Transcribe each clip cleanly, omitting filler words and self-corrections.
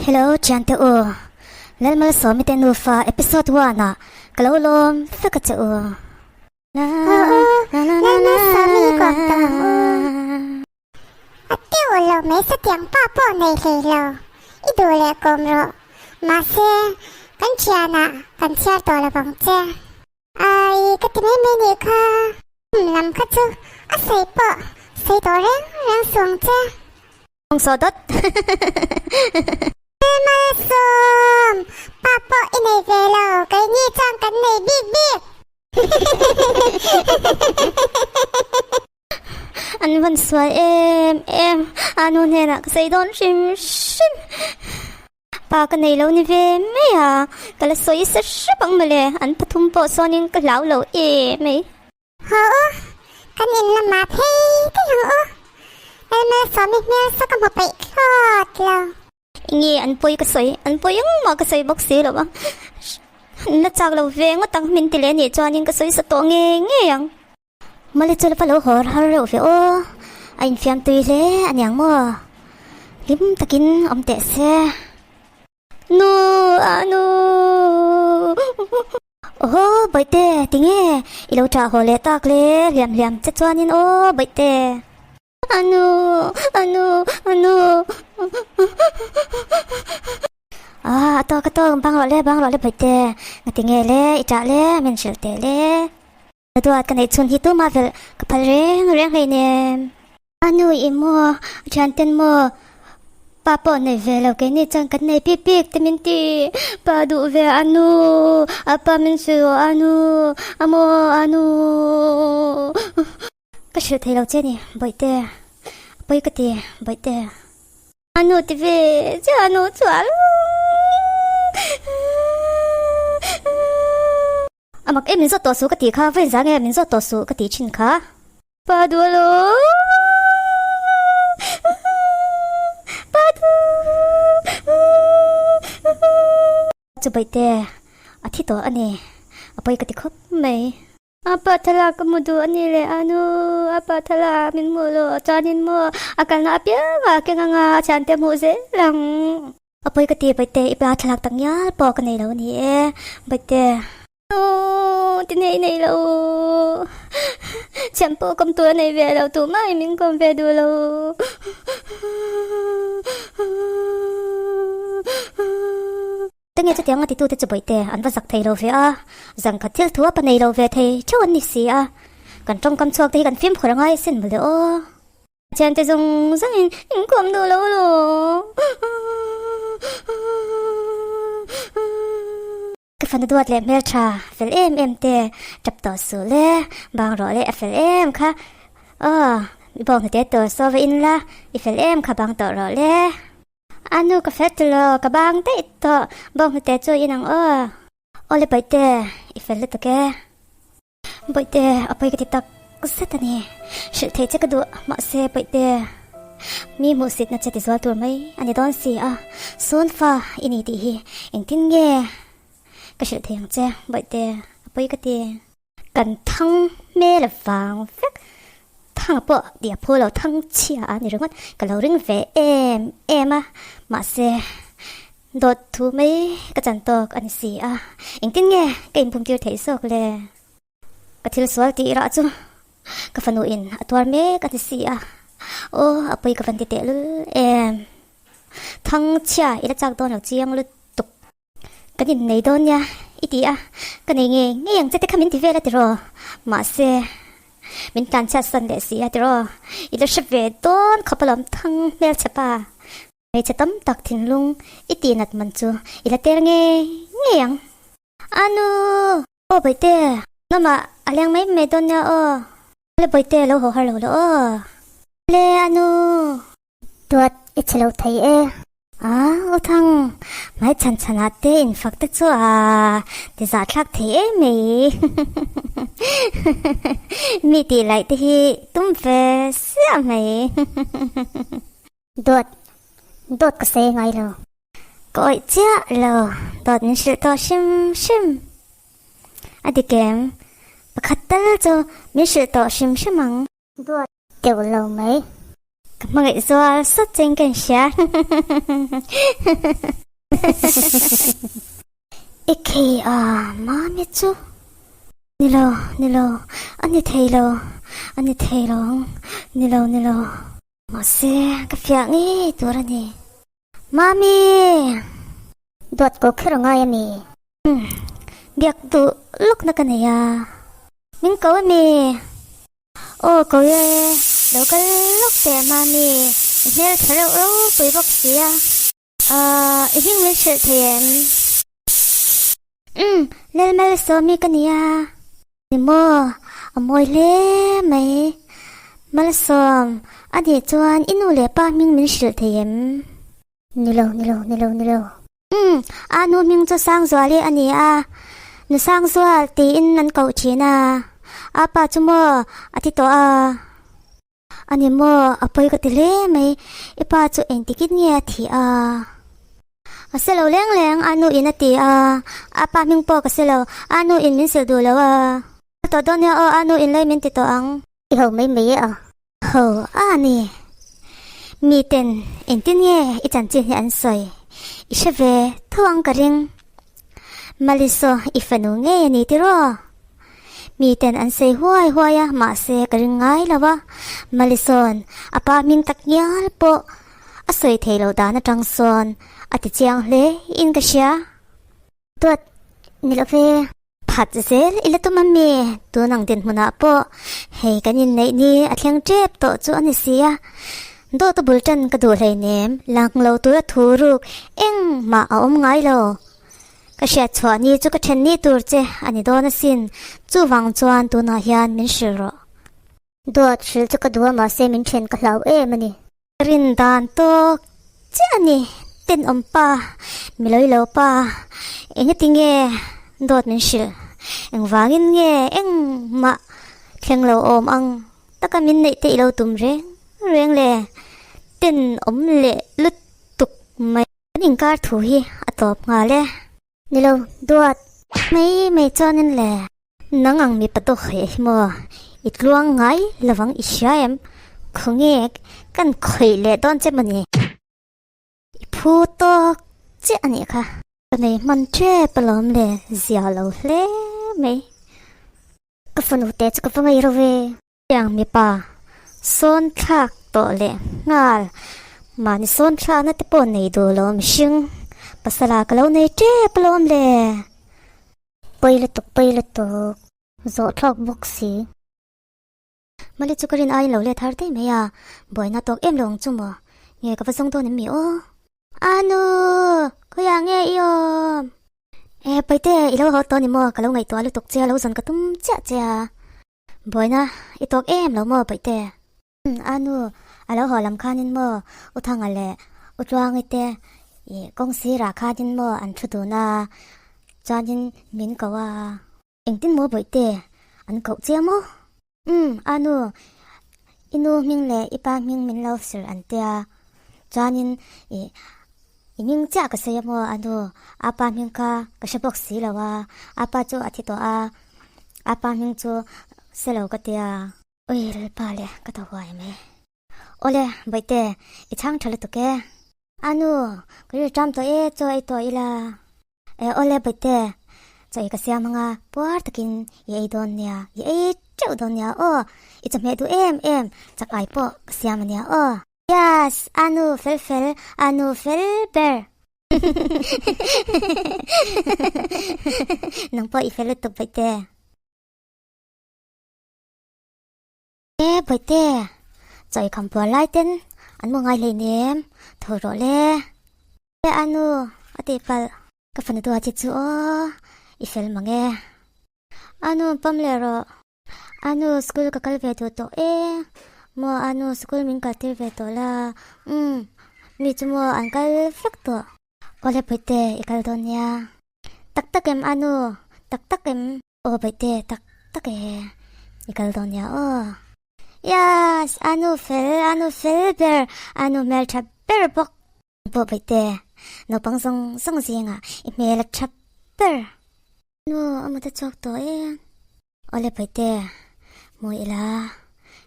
Hello thiante u, Lalmalsawmi te nufa episode one ah ka lo lawm vek a che u. Aw aw, Lalmalsawmi hi kawm tawh ang u. A teuh lo mai satiang pa pawh nei hlei lo, i duh leh kawm rawh. Mahse, kan thianah kan chhiar tawh lo vang che. Ai, ka ti mai mai nih kha. Kum lam kha chu a sawi pawh sawi tawh reng reng suh ang che. Kawng saw dawt. Malsawm, pa pawh i nei ve lo, keini chuan kan nei bik bik. An van sual em em, a nu hnenah ka sawi dawn hrim hrim. Pa ka nei lo ni ve mai a, ka la sawi sa hrep ang mawle, an pathum pawh sawnin ka hlau lo em mai. Haw u, kan in lamah phei daih ang u. Lalmalsawmi hmel saw ka hmu peih thlawt lo. Enge an pawi ka sawi, an pawi engmah ka sawi bawk si lo a. An la chak lo ve ngawt ang min ti leh anih chuanin ka sawi sa tawh ngei ngei ang. Mawle chu la va lo haw har reuh ve aw, a infiam tui hle aniang maw? Hlim takin awm teh se. Nu a nu Aw Bawihte tinge i lo ṭah haw leh tak le hliam hliam che chuanin aw Bawihte A nu a nu a nu Ah a tawk a tawk bang rawh le bang rawh le Bawihte ngatinge le i ṭah le min hrilh teh le. Ka duat ka neih chhun hi tumah velh ka phal reng reng hleinem. A nu i maw, a thianten maw, pa pawh nei ve lo keini chuan kan nei bik bik te min ti. Pa duh ve a nu, a pa min hrilh rawh a nu, a maw a nu. Ka hrilh thei lo che ni Bawihte, a pawi ka ti Bawihte. A nu ti ve che a nu chuan. A mak em min zawt tawh suh ka tih kha, vawiin zah nge min zawt tawh suh ka tih thin kha. Pa duh alo, pa duh. Chu Baihte a thi tawh a ni, a pawi ka ti khawp mai. A pa thlalak ka hmu duh a ni leh a nu, a pa thlalak min hmuh loh chuanin maw a kalna apiangah a keng anga a thiante hmuh zel ang. A pawi ka ti Baihte i pa thlalak tak ngial pawh ka nei lo a ni e Baihte. Aw ti nei nei lo thian pawh kawm tur a nei ve lo tumah in min kawm ve duh lo. Tinge chutiang a titute chu Baihte an va zak thei lo ve a, zan khat thil thu a pa nei lo ve thei theuh an ni si a, kan tawngkam chhuak te hi kan fimkhur a ngai asin mawle aw. Thiante zawng zawngin in kawm duh lo lo. Ka fanu duat leh hmeltha fel em em te tap tawh suh le, bang rawh le a fel em kha. Aw, i bawng hnute tur saw va in la, i fel em kha bang tawh rawh le. A nu ka fel tawh lo, ka bang daih tawh, bawng hnute chu in ang aw. Aw le Baihte, i fel lutuk e. Bawihte, a pawi ka ti tak zet a ni. Hrilh thei che ka duh, mahse Bawihte, mi hmuhsitna che tizual tur mai a ni dawn si a, sawn fa i ni tih hi engtin nge ka hrilh thei ang che, Bawihte, a pawi ka ti. Kan thang hmel vang vek, thang pawh tih a phu lo, thang chhia a ni ringawt, ka lo ring ve em em a, mahse Dawt thu mai ka chan tawk a ni si a, engtin nge ka inphumtir theih zawk le? Ka thil sual tih rah chu ka fanu in a tuar mek a ni si a, aw a pawi ka van ti teh lul em. Thang chhia i la chak dawn lo chiang lutuk. Kan innei dawn nia i ti a, ka nei ngei ngei ang che te kha min ti vel a tiraw? Mahse, min tlan chhiat san leh si a tiraw? I la hre ve dawn khawp alawm thang hmelchhe pa. Hmeichhe tam tak thinlung i tih nat man chu i la tel ngei ngei ang. A nu! Aw Bawihte, lamah a leng mai mai dawn nia aw. Le Bawihte, lo haw har lo la aw. Le a nu! Duat i chhe lo thei e. A, U Thang, hmai chhan chhanah te infak te chu a ti zahthlak thei em mai. Mi tih laih te hi tum ve siah mai. Dawt, dawt ka sawi ngai lo. Ka awih chiah lo, dawt min hrilh tawh hrim hrim. A dik em? Pakhat tal chu min hrilh tawh hrim hrim ang. Dawt deuh lo mai. Ka hmangaih zual sawt chein ka inhria. I khei a mami chu. Ni lo, ni lo, a ni thei lo, a ni thei lo ang, ni lo, ni lo. Mahse, ka fiah ngei tur a ni. Mami! Duat ko kher a ngai a mi? Umm, biak duh lawkna ka nei a. Min ko a mi? Aw ko e, lo kal lawk teh Mami, i hmel tha reuh ropui bawk si a. Ahh, i hming min hrilh thei em? Umm, Lalmalsawmi ka nia. Ni maw, a mawi hle mai. Malsawm, a nih chuan i nu leh pa hming min hrilh thei em? Ni lo, ni lo, ni lo, ni lo. Umm, a nu hming chu Sangzuali a ni a, Nu Sangzual tiin an koh thin a. A pa chu maw a ti tawh a. A ni maw, a pawi ka ti hle mai, i pa chu engtikin nge a thih a? A se lo leng leng, a nu in a ti a, a pa hming pawh ka se lo, a nu in min silh duh lo a. Ka tawh dawn nia aw, a nu in lei min ti tawh ang. I ho mai mai e a. Ho a ni. Mi ten engtin nge i chanchin hi an sawi? I hre ve tho ang ka ring. Maliso i fanu ngei a ni tiraw? Miten an sawi huai huai a, mahse ka ring ngai lo a. Malisawn a pa hming tak ngial pawh a sawi thei lo dan atang sawn a ti chiang hle in ka hria. Duat ni lo ve. Phat zel i la tum a mi, tun ang dinhmunah pawh hei kan inneih ni a thleng tep tawh chu a ni si a. Dawt a bul tan ka duh hleinem, lang lo tura thu ruk engmah a awm ngai lo. Ka hriat chhuah ni chu ka then ni tur che a ni dawn asin, chuvang chuan tunah hian min hrilh rawh. Duat hrilh chu ka duh a mahse min then ka hlau em a ni. Ka rin dan tawk chiah a ni, tenawm pa, milawi lo pa, engati nge dawt min hrilh, engvangin nge engmah thleng lo awm ang taka min neih te i lo tum reng reng le, tenawm leh lutuk mai. Kan inkar thu hi a tawp nghal e. Ni lo, duat mai mai chuanin le. Nang ang mipa dawk haih hi maw? I tluang ngai lovang i hria em? Khawnge kan khawih leh dawn che mawni? I phu tawk chiah a nih kha. Ka nei hman tep alawm le, zia lo hle mai. Ka fanu te chu ka va ngaih ro ve. Tiang mipa sawn thlak tawh leh nghal mahni sawn thlakna te pawh nei duh lo mihring pasala ka lo nei tep alawm le. Pawi lutuk pawi lutuk zawh thlawk bawk si. Mali chu ka rin aiin lo let har daih mai a, buaina tawk em lo ang chu maw? Nge ka va zawng dawn em mi aw? Anu! Khawiah nge i awm? E Paite i lo haw tawh ni maw? Ka lo ngaihtuah lutuk che a lo zawn ka tum chiah che a. Buaina i tawk em lo maw Paihte? A nu a lo haw lam khanin maw U Thanga leh U Tluangi te ih kawng sirah khanin maw an thu dun a, chuanin min ko a. Engtin maw Bawihte an koh che maw? Umm a nu, i nu hming leh i pa hming min lo sir an tia, chuanin ih i hming chiah ka sawi a maw a nu, a pa hming kha ka hre bawk si lo a, a pa chu a thi tawh a, a pa hming chu se lo ka tia. Ui Lalpa le ka ta huai mai. Awle Bawihte i chhang tha lutuk e. A nu ka ri ṭam tawh e chaw ei tawh ila. E awle Bawihte chaw ei ka siam anga puar takin i ei dawn nia i ei teuh dawn nia aw i chawhmeh duh em em chak ai pawh ka siam ania aw. Yes a nu fel fel a nu fel ber. Nang pawh i fel lutuk Bawihte. E Bawihte chaw ei kham puar lai ten an mu ngai hleinem tho rawh le. E a nu a tih palh. Ka fanu duat hi chu aw i fel mang e. A nu pawm leh rawh. A nu school ka kal ve duh tawh e. Maw a nu school min kal tir ve tawh la. Umm mi chu maw an kal vek tawh. Awle Bawihte i kal dawn nia. Tak tak em a nu tak tak em. Aw Bawihte tak tak e i kal dawn nia aw. Yes a nu fel a nu fel ber a nu hmeltha ber bawk. Pawh Bawihte naupang zawng zawng zingah i hmel a tha ber. Nu a mut a chhuak tawh e. Awle Bawihte hmu ila.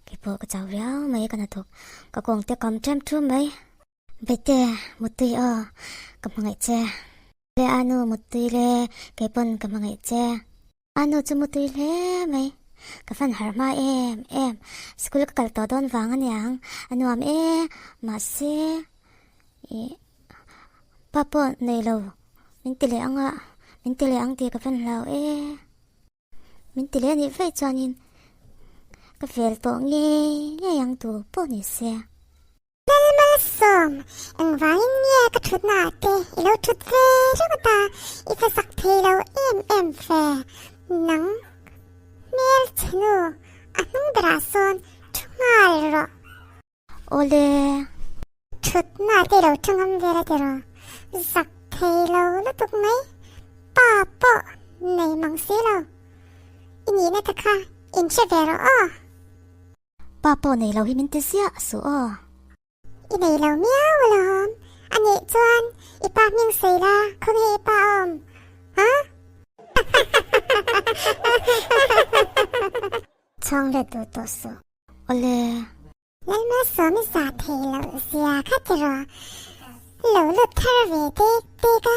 Keipawh ka chau riau mai ka hnathawk ka kawng te kam ṭhem ṭhum mai. Bete, Muttui aw, ka hmangaih che. Le Anu, Muttui le, keipawn ka hmangaih che. Anu chu Muttui hle mai, ka fan harh hma em em, school ka kal tawh dawn vang aniang, a nuam e, mahse ih pa pawh nei lo min ti leh ang a, min ti leh ang tih ka fan hlau e. Min ti leh anih vaih chuanin ka vel tawh ngei ngei ang tur pawh ni se. Lalmalsawm, engvangin nge ka thutna ah te i lo thut ve ringawt a, i fa sak thei lo em em fe. Nang hmel chhe nu, a hnung berah sawn thu nghal rawh. Awle. Thutna ah te i lo thu ngam vel a tiraw, zak thei lo lutuk mai, pa pawh nei mang si lo. I nihna te kha inhre ve rawh aw. Pa pawh nei lo hi min ti ziah suh aw. I nei lo miau alawm. A nih chuan i pa hming sawi la, khawnge i pa awm? Ha? Chhawng let duh tawh suh. Awle. Lalmalsawm i zah theih loh zia kha tiraw. Lo lut thar ve dek dek a,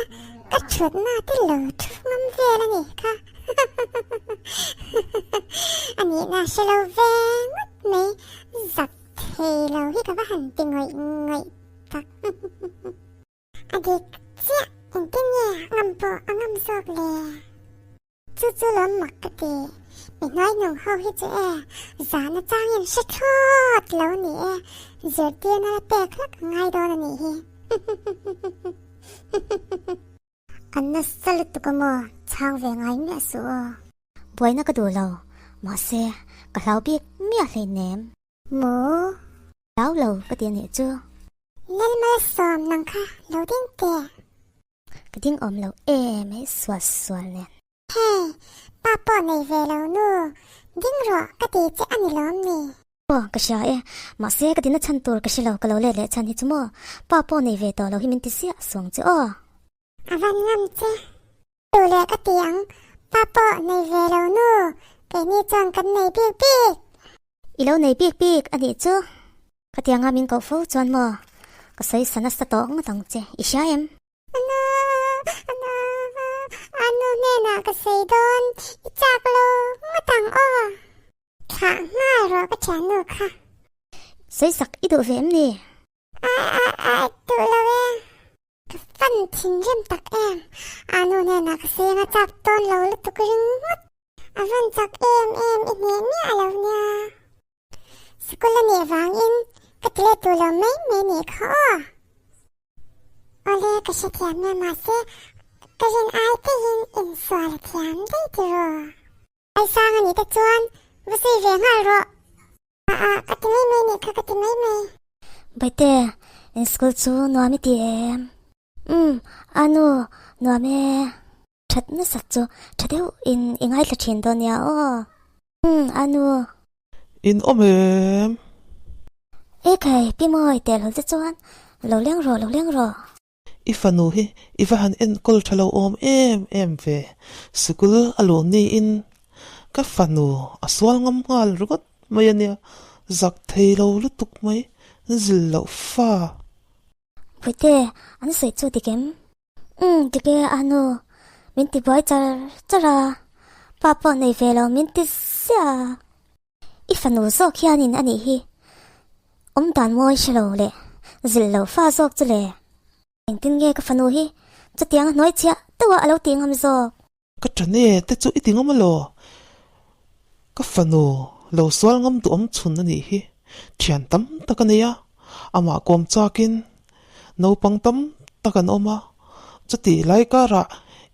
ka thutna te lo thu ngam vel a nih kha. A nihna hre lo ve ngawt mai, zak thei lo hi ka va han ti ngawih ngawih tak. A dik chiah, engtin nge a ngam pawh a ngam zawk le? Chu chu lawm mak ka ti. Mi hnuai nung ho hi chu e, zahna changin hre thlawt lo ni e, zirtirna la pek hlak a ngai dawn a nih hi. An nasa lutuk a maw, chhang ve ngai miah suh aw. Buaina ka duh lo, mahse ka hlau bik miah hleinem. Maw? Hlau lo ka ti a nih chu. Lalmalsawm nang kha lo ding teh. Ka ding awm lo em e sual sual nen. Hey, pa pawh nei ve lo nu, ding rawh ka ti che a ni lawm ni? Aw, ka hria e, mahse ka dina chhan tur ka hre lo, ka lo let leh chhan hi chu maw, pa pawh nei ve tawh lo hi min ti ziah suang che aw. A van ngam che. Duh leh ka ti ang, pa pawh nei ve lo nu, keini chuan kan nei bik bik. I lo nei bik bik a nih chu. Khatianga min koh fo chuan maw, ka sawi sa nasa tawh ngawt ang che, i hria em? Ana, ana, a nu hnenah ka sawi dawn, i chak lo ngawt ang aw. Thlah nghal rawh ka thiannu kha. Sawi sak i duh ve em ni? A, a, a, duh lo e. Ka fan thinrim tak em? A nu hnenah ka sawi anga chak tawn lo lutuk ringawt. A van chak em em i hneh miah lo nia. Sikul a nih vangin ka ti let duh lo mai mai nih kha aw. Awle ka hrethiam nia mahse ka rin ai teihin insual a thiam daih tiraw. Aisang a nih te chuan va sawi ve nghal rawh. A a ka ti mai mai nih kha ka ti mai mai. Baite, in school chu nuam i ti em? Umm, a nu, nuam e. That nasat chu tha deuh in i ngaithla thin dawn nia aw. Umm, a nu. In awm em? Ekhai, Pi Mawi tel hawl che chuan lo leng rawh, lo leng rawh. I fanu hi i va han enkawl tha lo awm em em ve, sikul a luh niin ka fanu a sual ngam nghal ringawt mai a nia, zak thei lo lutuk mai, zil loh fa. Puite, an sawi chu dik em? Umm, dik e a nu, min ti buai char char a, pa pawh nei ve lo min ti ziah a. I fanu zawk hianin a nih hi, awm dan mawi hre lo leh zilh lo fa zawk chu le. Engtin nge ka fanu hi chutiang a hnuai chhiah deuh a a lo tih ngam zawk? Ka ṭan e te chu i ti ngam alaw? Ka fanu lo sual ngam duh awm chhun a nih hi. Thian tam tak a nei a, amah kawm chakin naupang tam tak an awm a, chutih lai karah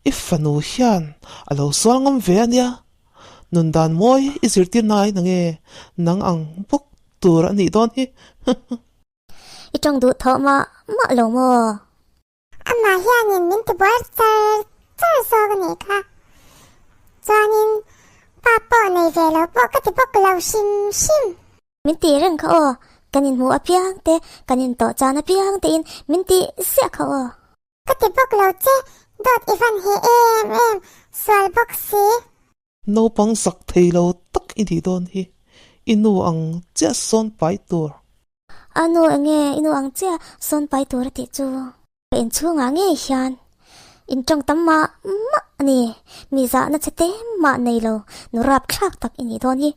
i fanu hian a lo sual ngam ve a nia. Nun dan mawi i zirtir nai na nge nang ang bawk tur a nih dawn hi. I ṭawng duh thawh mah mah lo maw? Amah hianin min ti buai char char zawk a nih kha. Chuanin pa pawh nei ve lo pawh ka ti bawk lo hrim hrim. Min tih reng kha aw, kan inhmuh apiang te, kan intawh chan apiang tein min tih ziah kha aw. Ka ti bawk lo che, dawt i van he em em, sual bawk si. Naupang zak thei lo tak i nih dawn hi. I nu ang chiah sawn pai tur. A nu enge i nu ang chiah sawn pai tur a tih chu? Ka inchhungah ngei hian in tawng tam mah mah a ni. Mi zahna che te mah nei lo, nu rap thlak tak i nih dawn hi.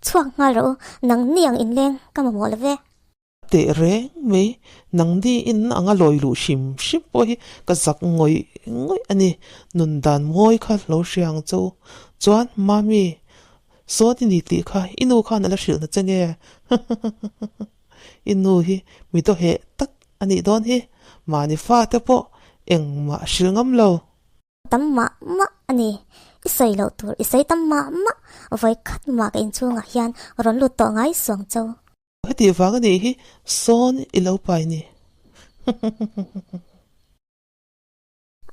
Chhuak nghal rawh u, nang ni ang inleng ka mamawh lo ve. Teh reng mai, nang ni in anga lawi luh hrim hrim pawh hi ka zak ngawih ngawih a ni. Nun dan mawi kha lo hria ang che u. Chuan, Mami, sawn i ni tih kha i nu khan a la hrilh na che nge? I nu hi mi dawheh tak a nih dawn hi, mahni fate pawh engmah hrilh ngam lo. Tam mah mah a ni, i sawi loh tur i sawi tam mah mah, vawi khat mah ka inchhungah hian rawn lut tawh ngai suang cho. Hetih vang a nih hi sawn i lo pai ni.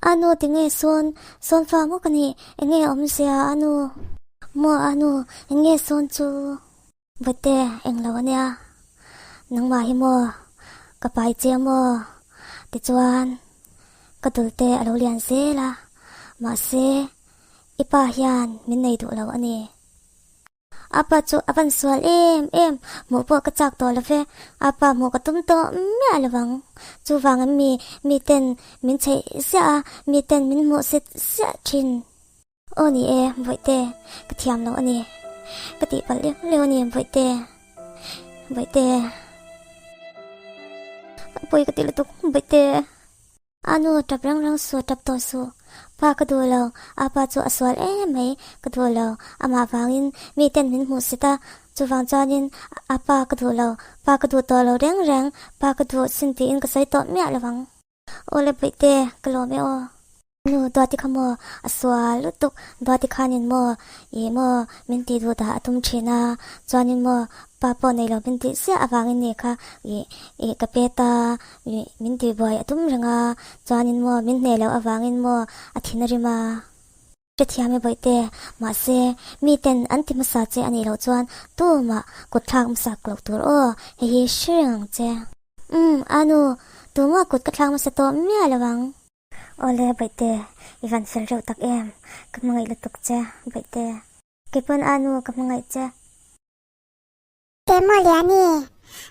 A nu tinge sawn, sawn fa maw ka nih, enge awmzia a nu? Maw a nu, enge sawn chu? Vate englo a nia, nangmah hi maw ka pai che maw? Tichuan ka dul te a lo lian zel a, mahse i pa hian min nei duh lo a ni. A pa chu a van sual em em, hmuh pawh ka chak tawh lo ve, a pa hmuh ka tum tawh miah lo vang. Chuvang an mi, miten min chheih ziah a, miten min hmuh set ziah thin. Aw ni e, Bawihte, ka thiam lo a ni. Ka tihpalh leu leu a ni, Bawihte. Bawihte. Pawi ka ti lutuk, Bawihte. A nu tap rang rang suh, tap tawh suh. Pa ka duh lo, a pa chu a sual em mai, ka duh lo. Amah vangin mi ten min hmuh sit a, chuvang chuanin a pa ka duh lo, pa ka duh tawh lo reng reng, pa ka duh sin tiin ka sawi tawh miah lo ang. Aw le Bawihte, ka lawm e aw. Nu, Duati kha maw a sual lutuk, Duati khanin maw ih maw min tih duh dah a tum thin a, chuanin maw pa pawh nei lo min tih ziah avangin nih kha ih ih ka pet a, ih min tih buai a tum reng a, chuanin maw min hneh loh avangin maw a thin a rim a. Hrethiam e Bawihte, mahse miten an ti hmasa che a nih loh chuan tumah kut thlak hmasak loh tur aw, hei hi hre reng ang che. Umm, Anu, tumah kut ka thlak hmasa tawh miah lo ang. Awle Bawihte, i van fel reuh tak em, ka hmangaih lutuk che Bawihte. Keipawn Anu ka hmangaih che. Temaw Liani,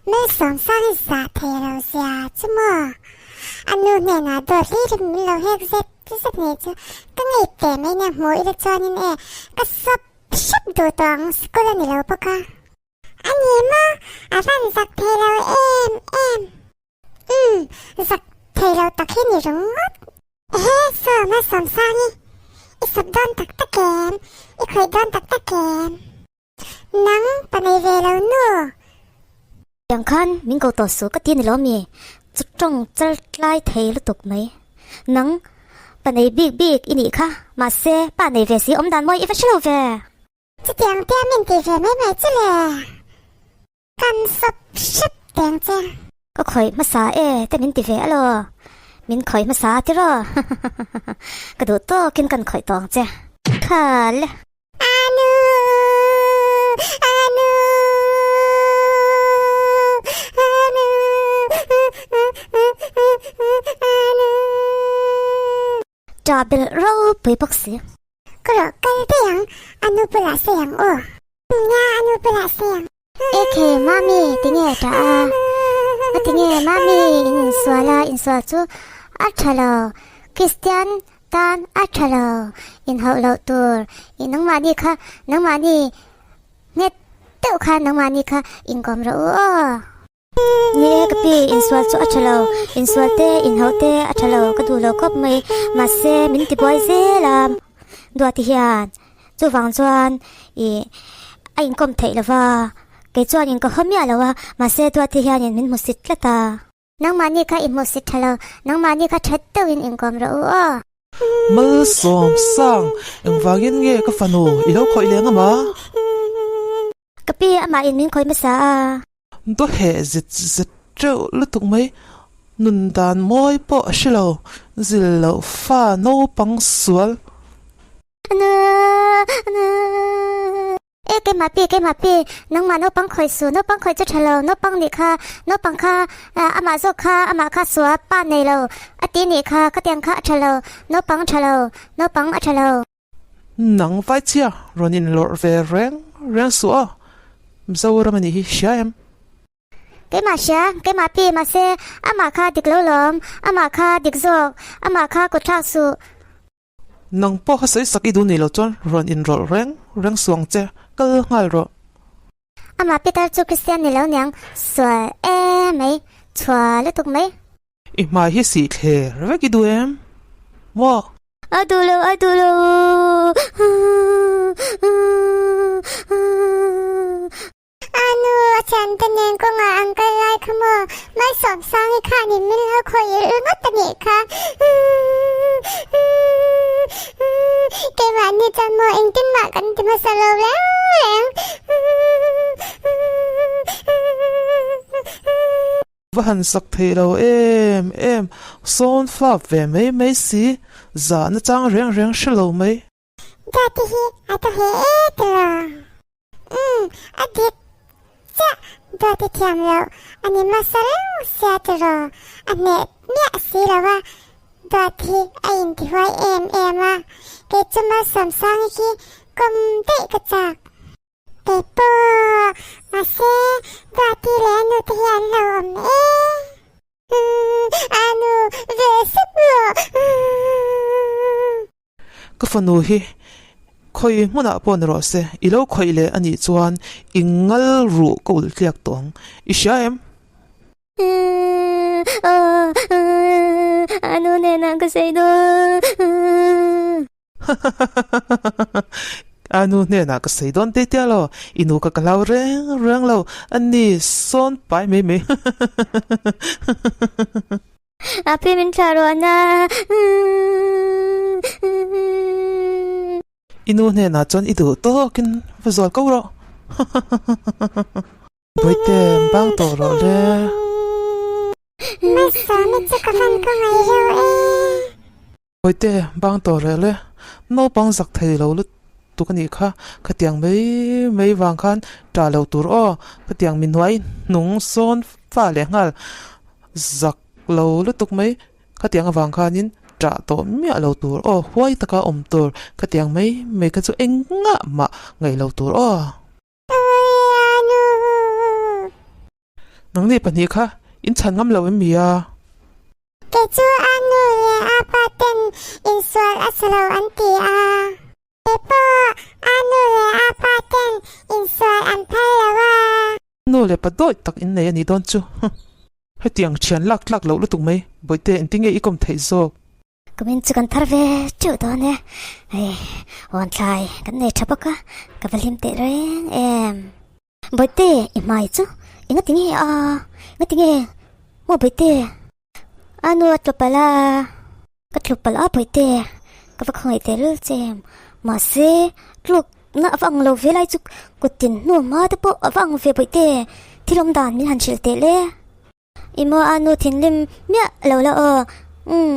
Malsawmsang i zah thei lo zia chu maw? A nu hnenah dawt hlir in min lo hek zet zet nei chu ka ngei teh mai nia hmuh ila chuanin e ka sawp hrep duh tawh ang school a ni lo bawk a. A ni maw? A van zak thei lo em em. Umm, zak thei lo tak hi ni ringawt. Ehe, saw Malsawmsangi, i sawp dawn tak tak em? I khawih dawn tak tak em? Nang pa nei ve lo nu. Tiang khan min ko tawh suh ka ti ni lo mi, chu tawng chal tlai thei lutuk mai. Nang pa nei bik bik i nih kha, mahse pa nei ve si awm dan mawi i va hre lo ve. Chutiang tia min ti ve mai mai chu le. Kan sawp hrep teng che. Ka khawih hmasa e te min ti ve alaw. Min khawih hmasa a tiraw. Ka duh tawkin kan khawih tawh ang che. Kha le. Anu! Anu! Anu! Anu! Ṭah belh ropui bawk si. Ka rawh kal daih ang, anu bulah sawi ang aw. Nia, anu bulah sawi ang. Ekhe, Mami, tinge ṭah a? A tinge, Mami, in insual a, insual chu a ṭha lo. Kristian tan a ṭha lo, inhauh loh tur. I nangmahni kha, nangmahni nghet deuh khan nangmahni kha inkawm rawh u aw. Ni e ka pi, insual chu a tha lo, insual te, inhauh te a tha lo, ka duh lo khawp mai, mahse min ti buai zel a Duati hian chuvang chuan ih a inkawm theih lo va, kei chuan in ka haw miah lo a, mahse Duati hianin min hmusit tlat a. Nangmahni kha i hmusit tha lo, nangmahni kha tha deuhin inkawm rawh u aw. Malsawm sang, engvangin nge ka fanu i lo khawih leng ama? Ka pi amah in min khawih hmasa a. Dawheh zet zet teuh lutuk mai, nun dan mawi pawh a hre lo, zil loh fa naupang sual. E keimah pi keimah pi, nangmah naupang khawih suh, naupang khawih chu tha lo, naupang nih kha, naupang kha amah zawk kha amah kha suah pa nei lo a ti nih kha, khatiang kha a tha lo, naupang tha lo, naupang a tha lo. Nang vai chhia rawn inlawrh ve reng reng suh a, Mizoram a nih hi hria em? Keimah hria, keimah pi mahse amah kha dik lo lawm, amah kha dik zawk, amah kha kut thlak suh. Nang pawh kha sawi sak i duh ni lo chuan rawn inrawlh reng reng suang che, kal nghal rawh. Amah Peter chu Kristian ni lo niang, sual e mai, chhuah lutuk mai. I hmai hi sih thler vek i duh em? Maw? A duh lo, a duh lo. A nu, a thiante nen kawngah an kal lai kha maw? Malsawmsangi khanin min lo khawih ringawt a nih kha. Keimahni chuan maw engtin mah kan ti hmasa lo reng reng. Va han sak thei lo em em, sawn flap ve mai mai si, zahna chang reng reng hre lo mai. Dati hi a ta he e tilo. Umm a dik chiah Dati thiam loh a ni hmasa reng sia tiraw a hneh miah si lo a Dati hi a intihuai em em a kei chu Malsawmsangi khi kawm daih ka chak. Kei pawh mahse Duati leh a nute hi an lo awm e. A nu ve sup rawh. Ka fanu hi khawi hmunah pawh ni rawh se, i lo khawih leh a nih chuan i ngal ruh ka ulh tliak tawh ang. I hria em? A nu hnenah ka sawi dawn. A nu hnenah ka sawi dawn teh tia lo, i nu kha ka hlau reng reng lo, a ni sawn pai mai mai. A pi min thlah rawh na. I nu hnenah chuan i duh tawkin va zual ko rawh. Bawihte, bang tawh rawh le. Malsawmi chu ka van ka ngaih reuh e. Bawihte, bang tawh rawh le. Naupang zak thei lo lutuk a nih kha. Khatiang mai mai vang khan ṭah loh tur aw. Khatiang mi hnuai hnung sawn fa leh nghal zak lo lutuk mai. Khatiang avang khanin ṭah tawh miah lo tur aw. Huai taka awm tur. Khatiang mai mai kha chu engah mah ngaih lo tur aw. Nangni pahnih kha in chhan ngam lo em mi a? Kei chu a nu leh a pa ten insual a sa lo an ti a. Kei pawh a nu leh a pa ten insual an phal lo a. Nu leh pa dawi tak in nei a nih dawn chu. Hetiang thian lak tlak loh lutuk mai, Bawihte engtin nge i kawm theih zawk? Kumin chu kan thar ve teuh dawn e, hei huanthlai kan nei tha bawk a, ka va hlim teh reng em. Bawihte i hmai chu enga ti nge a, enga ti nge maw Bawihte? A nu a tlu palh a, ka tlu palh a Bawihte, ka va khawngaih teh lul che em, mahse tluk na a va ang lo ve lai chu kut tin hnu hma te pawh a va ang ve Bawihte, thil awm dan min han hrilh teh le. I maw a nu thinrim miah lo la aw. Umm.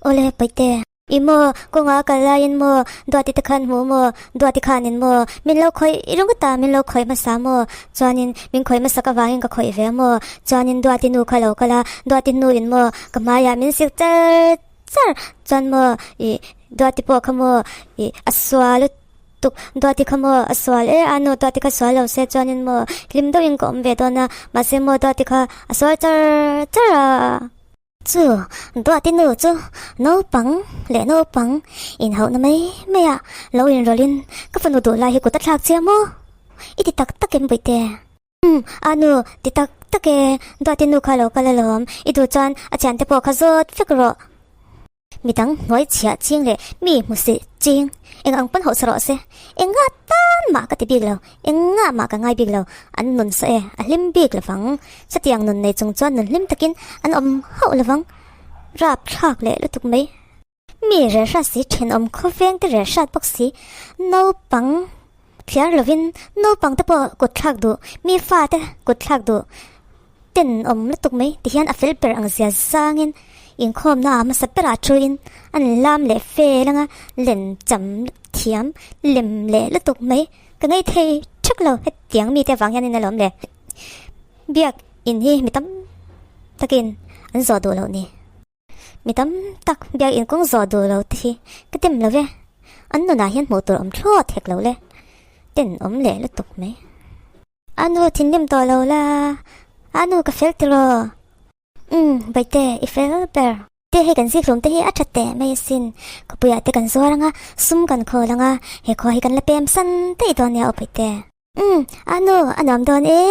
Awle Paihte. I maw kawngah kal laiin maw Duati te khan hmu maw Duati khanin maw min lo khawih ringawt a min lo khawih hmasa maw chuanin min khawih hmasak avangin ka khawih ve maw chuanin Duati nu kha lo kal a Duati nu in maw ka hmaiah min sik char char chuan maw i Duati pawh kha maw i a sual Tuk Duati kha maw a sual e a nu Duati kha sual lo se chuanin maw hlim deuhin ka awm ve dawn a mahse maw Duati kha a sual char char a. Chu Duati nu chu naupang leh naupang inhauhna mai mai ah lo inrawlhin ka fanu duh lai hi kut a thlak chiah maw i ti tak tak em Bawihte? Umm a nu ti tak tak e Duati nu kha lo kal alawm i duh chuan a thiante pawh kha zawt vek rawh. Midang hnuai chhiah ching leh mi hmusi ching eng ang pawn hausa rawh se. Enga tan mah ka ti bik lo, enga mah ka ngai bik lo, an nun saw e, a hlim bik lovang. Chutiang nun nei chung chuan nun hlim takin an awm hauh lovang. Rap thlak leh lutuk mai. Mi reh hrat si, thenawm khawveng te reh hrat bawk si, naupang thliar lovin naupang te pawh kut thlak duh, mi fa te kut thlak duh. Tenawm lutuk mai tihian a fel ber ang zia zangin inkhawmna ah hmasa berah thuin an lam leh fel anga len cham thiam lem leh lutuk mai ka ngei thei thak lo hetiang mite avang hian in alawm le biak in hi mi tam takin an zawh duh loh ni. Mi tam tak biakinn kawng zawh duh lo te hi ka dem lo ve, an nunah hian hmuh tur awm thlawt hek lo le, tenawm leh lutuk mai. A nu thinrim tawh lo la, a nu ka fel tiraw? Umm, Baihte, i fel ber. Te hei kan zikhlum te hi a tha teh mai asin. Khawpuiah te kan zuar anga, sum kan khawl anga, he khua hi kan la pem san daih dawn nia aw Baihte. Umm, a nu, a nuam dawn e.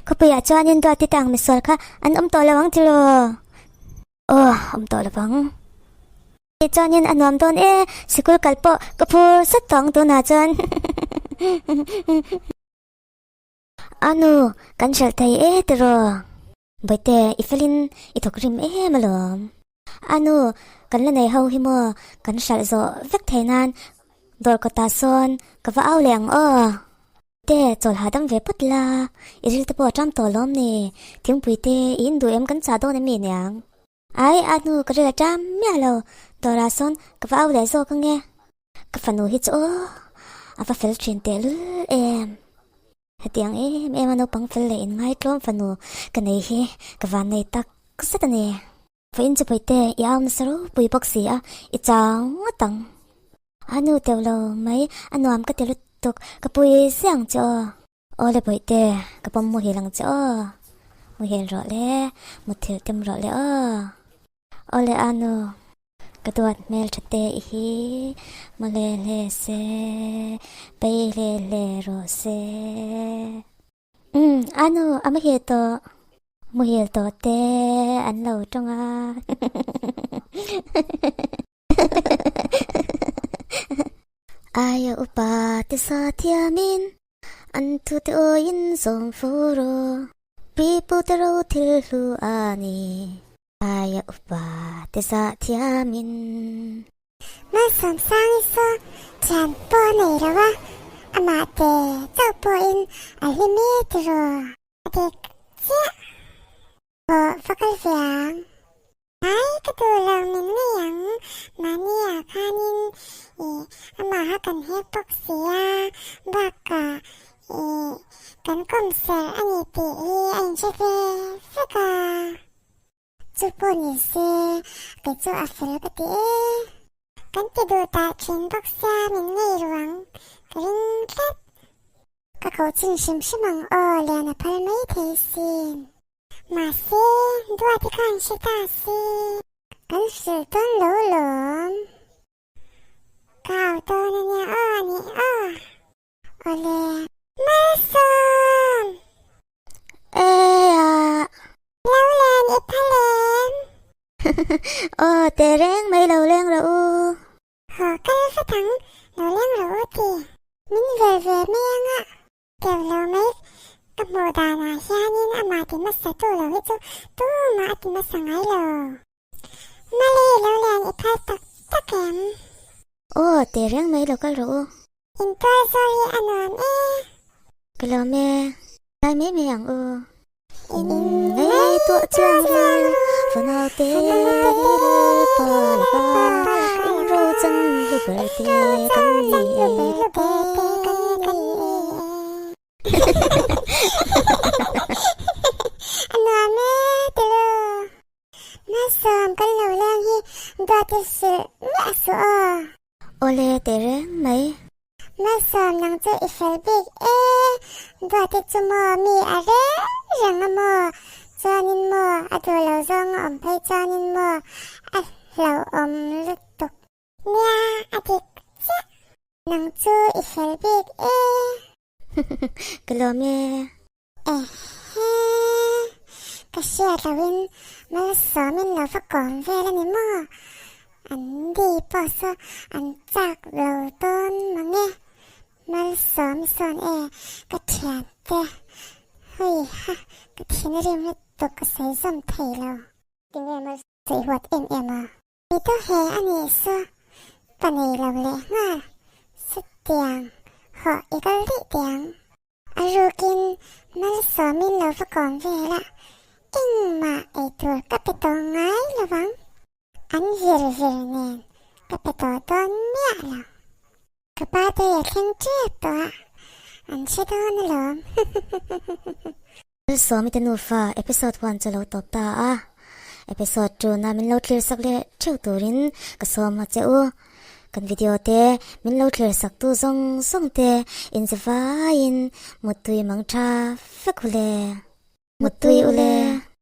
Khawpuiah chuanin Duati te ang misual kha an awm tawh lo ang tiraw? Aw, awm tawh lo vang. Chuanin a nuam dawn e, sikul kal pawh ka phur sat tawh ang tunah chuan. A nu, kan hralh thei e tiraw? Bawihte, i felin i thawk rim em alawm. A nu, kan la nei ho hi maw kan hralh zawh vek thei nan dawr kawtah sawn ka va au leh ang aw. Te, chawl hahdam ve phawt la, i ril te pawh a ṭam tawh lawm ni? Thingpui te i induh em kan chah dawn em mi niang? Ai, a hnu ka ril a ṭam miah lo, dawrah sawn ka va au leh zawk ange. Ka fanu hi chu aw, a va fel ṭhin tehlul em. Hetiang em em a naupang fel leh inngai tlawm fanu ka nei hi ka van nei tak zet a ni. Vawiin chu Bawihte i au nasa ropui bawk si a, i chau ngawt ang. A nu teuh lo mai, a nuam ka ti lutuk, ka pui ziah ang che aw. Aw le Bawihte, ka pawm muhil ang che aw. Muhil rawh le, muthilh tum rawh le aw. Aw le a nu, ka duat hmel tha te i hi, mu hle hle se, pei hle hle rawh se. Umm, a nu, a muhil tawh. Muhil tawh te an lo tawng a. Aia upa te sa thiamin an thute awiin zawm fur u, pipu te ro thil hlu a ni. Aia upa te sa thiamin. Malsawmsangi saw thian pawh a nei lo a, amah te chauh pawhin a hlim e tiraw. A dik chiah. Pawh va kal ve ang. Ai ka duh lo min ngei ang, mahni ah khanin ih amaha kan hek bawk si a, bakah ih kan kawm serh a ni tih hi a inhre ve vek a. Chu pawh ni se, kei chu a fel ka ti e. Kan ti duh tah thin bawk sia min ngei ru ang, ka ring tlat. Ka koh chin hrim hrim ang aw lian a phal mai thei sin. Mahse, Duati khan hre ta se. Kan hrilh dawn lo lawm. Ka au dawn a nia aw a nih aw. Awle. Malsawm! Eia! Lo len i phal em? Aw, teh reng mai lo leng rawh u. Haw kal vat ang, lo leng rawh u ti. Min vel ve mai anga. Teuh lo mai, ka hmuh danah hianin amah ti hmasa tu lo hi chu tumah a ti hmasa ngai lo. Mali lo lian i phal tak tak em? Aw, teh reng mai lo kal rawh u. Intual zawl hi a nuam e. Ka lawm e, tlai mai mai ang u. In ngaihtuah chuang lo, fanau te Lalpa laka in rochan hlu ber te kan ni e. A nuam e tilo. Malsawm kan lo leng hi duat i hrilh miah suh aw. Awle teh reng mai. Malsawm nang chu i fel bik e, Duati chu maw mi a reng reng a maw, chuanin maw a duh lo zawng a awm phei chuanin maw a hlauhawm lutuk. Nia a dik chiah, nang chu i fel bik e. Ka lawm e. Ehe, ka hriat lohin Malsawmin lo va kawm vel a ni maw? An di pawh saw an chak lo dawn mange. Malsawm sawn e, ka thiante. Hui ha, ka thin rim lutuk ka sawi zawm thei lo. Tinge Malsawm i huat em em a? I daw he a nih saw ka nei lo leh nghal, chutiang hawh i kal daih teh ang. A rukin Malsawmin lo va kawm vel a, engmah ei tur ka pe tawh ngai lo vang. An vir vir nen ka pe tawh dawn miah lo. Ka pa te a thleng tep tawh a, an hre dawn alawm. Malsawmi te nufa episode one chu lo tawp ta a, episode two na min lo thlir sak leh theuh turin ka sawm a che u. Kan video te min lo thlir sak tu zawng zawng te inzivaiin muttui mang tha vek ule. Muttui ule.